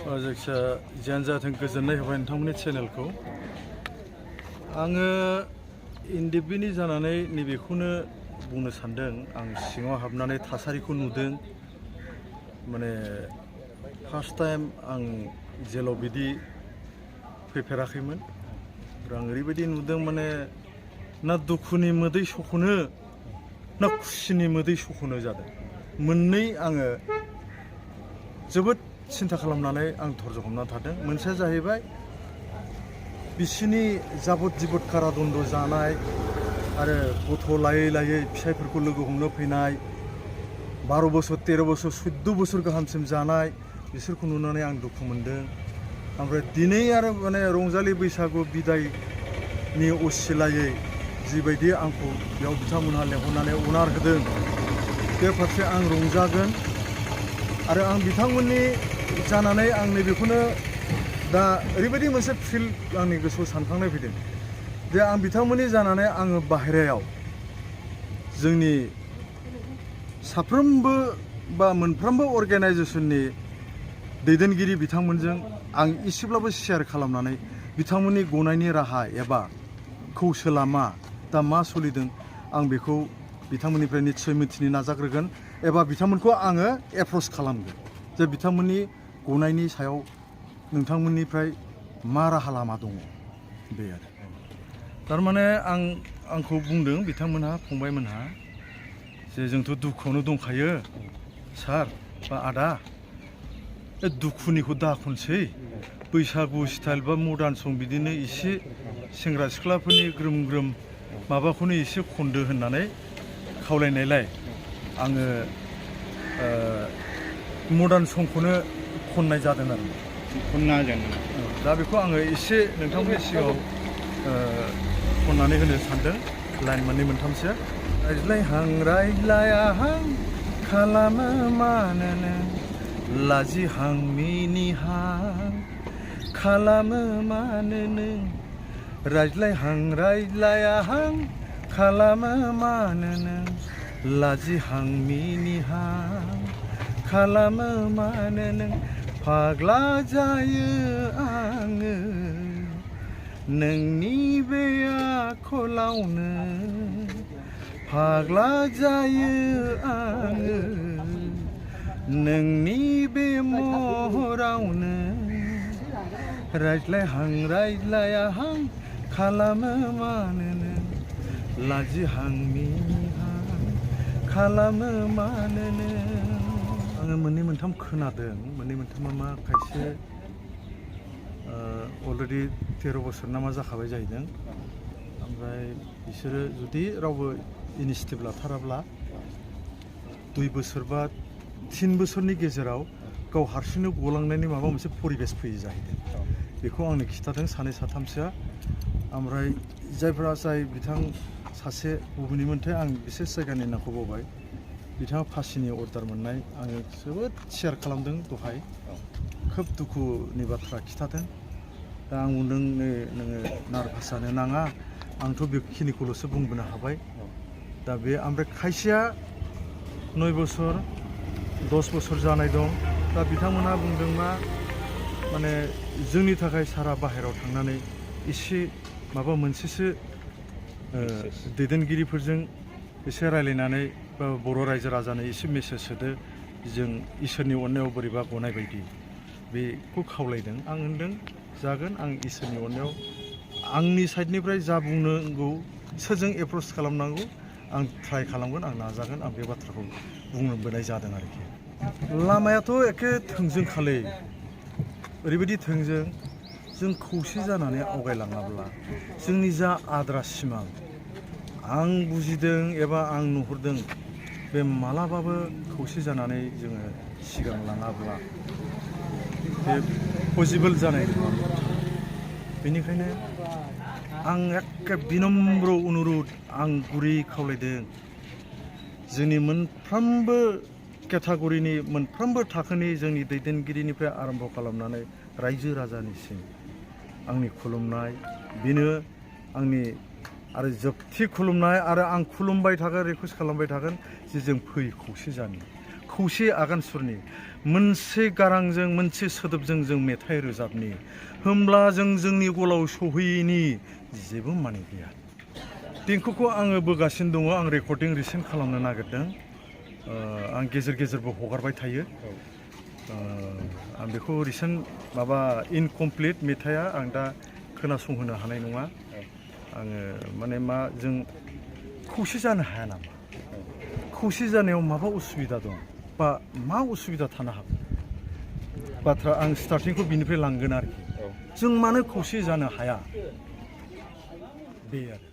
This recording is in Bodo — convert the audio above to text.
जायखिया जियानो जाथों गोजोननाय होबाय नोंथांमोननि चेनेलखौ। आङो इन्डिपेन्डेन्ट जानानै नैबेखौनो बुंनो सानदों, आं सिङाव हाबनानै थासारिखौ नुदों। माने फार्स्ट टाइम आं जेलाव बिदि फैफेराखैमोन। आं ओरैबायदि नुदों, माने ना दुखुनि मोदै सख'नो ना खुसिनि मोदै सख'नो जादों। मोननै आङो जोबोद सिन्था खालामनानै आं धर्ज हमना थादों। मोनसेया जाहैबाय बिसिनि जाबद जिबद कारादन्द जानाय आरो गथ' लायै लायै फिसाइफोरखौ लोगो हमनो फैनाय, 12 बोसोर 13 बोसोर 14 बोसोर गाहामसिम जानाय, बिसोरखौ नुनानै आं दुखु मोनदों। ओमफ्राय दिनै आरो माने रंजालि बैसागु बिदायनि असिलायै जिबायदि आंखौ बेयाव बिथांमोनहा लेंहरनानै अनार होदों, बे फारसे आं रंजागोन। आरो आं बिथांमोननि जानानै आं नैबेखौनो दा ओरैबायदि मोनसे फिल आंनि गोसोआव सानखांनाय फैदों जे आं बिथांमोननि जानानै आङो बाहेरायाव जोंनि साफ्रोमबो बा मोनफ्रोमबो अर्गेनाइजेसननि दैदेनगिरि बिथांमोनजों आं एसेब्लाबो शेयार खालामनानै बिथांमोननि गनायनि राहा एबा कौशला मा, दा मा सोलिदों, आं बेखौ बिथांमोननिफ्राय निस्सय मिथिनो नाजाग्रोगोन एबा बिथांमोनखौ आङो एप्रच खालामगोन जे बिथांमोननि गनायनि सायाव नोंथांमोननिफ्राय मा राहा लामा दङ। बे आरो थारमाने आंखौ बुंदों बिथांमोनहा, फंबायमोनहा, जे जोंथ' दुखुआवनो दंखायो सार बा आदा, दुखुनिखौ दा खनसै बैसागु स्टाइल बा मडार्न सं बिदिनो एसे सेंग्रा सिख्लाफोरनि ग्रोम ग्रोम माबाखौनो एसे खनदो होननानै खावलायनायलाय आङो मडार्न संखौनो खननाय जादों आरो खनना होदों। दा बेखौ आङो एसे नोंथांमोननि सिगाङाव खननानै होनो सानदों, लाइन मोननै मोनथामसो। रायज्लायहां रायज्लायाहां खालामो मानोनो, लाजिहां मिनिहां खालामो मानोनो, रायज्लायहां रायज्लायाहां खालामो मानोनो, लाजिहां मिनिहां खालामो मानोनो, फाग्ला जायो आङो नोंनि बे आखलावनो, फाग्ला जायो आङो नोंनि बे महरावनो, रायज्लायहां रायज्लायाहां खालामो मानोनो, लाजिहां मिनिहां खालामो मानोनो। आङो मोननै मोनथाम खोनादों, मोननै मोनथामा मा, खायसे अलरेडि 13 बोसोर ना मा जाखाबाय जाहैदों। ओमफ्राय बिसोरो जुदि रावबो इनिसियेटिभ लाथाराब्ला 2 बोसोर बा 3 बोसोरनि गेजेराव गाव हारसिंनो गलांनायनि माबा मोनसे परिबेस फैयो जाहैदों। बेखौ आंनो खिन्थादों सानै साथामसोआ। ओमफ्राय जाय बिथां सासे बबेनिमोनथाय, आं बिसेस जायगानि नामखौ बावबाय, बिथाङा फासिनि अर्डार मोननाय, आङो जोबोद शेयार खालामदों दहाय, खोब दुखुनि बाथ्रा खिन्थादों। दा आं बुंदों, नोङो नार्भास जानो नाङा, आंथ' बेखिनिखौल'सो बुंबोनो हाबाय। दा बे ओमफ्राय खायसेया 9 बोसोर 10 बोसोर जानाय दं। दा बिथांमोनहा बुंदों मा, माने जोंनि थाखाय सारा बाहेरायाव थांनानै एसे माबा मोनसेसो दैदेनगिरिफोरजों एसे रायलायनानै बा बर' रायजो राजानो एसे मेसेज होदो, जों इसोरनि अननायाव बोरैबा गनाय बायदि, बेखौ खावलायदों। आं होनदों जागोन, आं इसोरनि अननायाव आंनि साइडनिफ्राय जा बुंनांगौ, सोरजों एप्रच खालामनांगौ, आं ट्राइ खालामगोन, आं नाजागोन, आं बे बाथ्राखौ बुंबोनाय जादों आरोखि। लामायाथ' एखे थोंजों खालै, ओरैबायदि थोंजों, जों खौसे जानानै आवगायलाङाब्ला जोंनि जा आद्रा सिमां आं बुजिदों एबा आं नुहुरदों, बे मालाबाबो खौसे जानानै जोङो सिगां लाङाब्ला बे पसिबोल जानाय नङा। बेनिखायनो आं एखे बिनम्र अनुरद, आं गुरै खावलायदों, जोंनि मोनफ्रोमबो केटागरिनि मोनफ्रोमबो थाखोनि जोंनि दैदेनगिरिनिफ्राय आरम्भ खालामनानै रायजो राजानिसिम आंनि खुलुमनाय, बेनो आंनि आरो जोबथि खुलुमनाय। आरो आं खुलुमबाय थागोन, रिकुवेस्ट खालामबाय थागोन जे जों फै खौसे जानो। खौसे आगान सुरनि मोनसे गारांजों मोनसे सोदोबजों जों मेथाइ रोजाबनि होमब्ला जों जोंनि गलाव सहैयैनि जेबो माने गैया। देंखोखौ आङो बोगासिनो दङ, आं रेकर्डिं रिसेन्ट खालामनो नागिरदों। आं गेजेर गेजेरबो हगारबाय थायो। आं बेखौ रिसेन्ट माबा इनकमप्लिट मेथाइआ आं दा खोनासंहोनो हानाय नङा। आङो माने मा जों खौसे जानो हाया नामा? खौसे जानायाव माबा उसुबिदा दं बा मा उसुबिदा थानो हागौ? बाथ्रा आं स्टार्टिंखौ बिनिफ्राय लांगोन आरोखि। जों मानो खौसे जानो हाया? बे आरो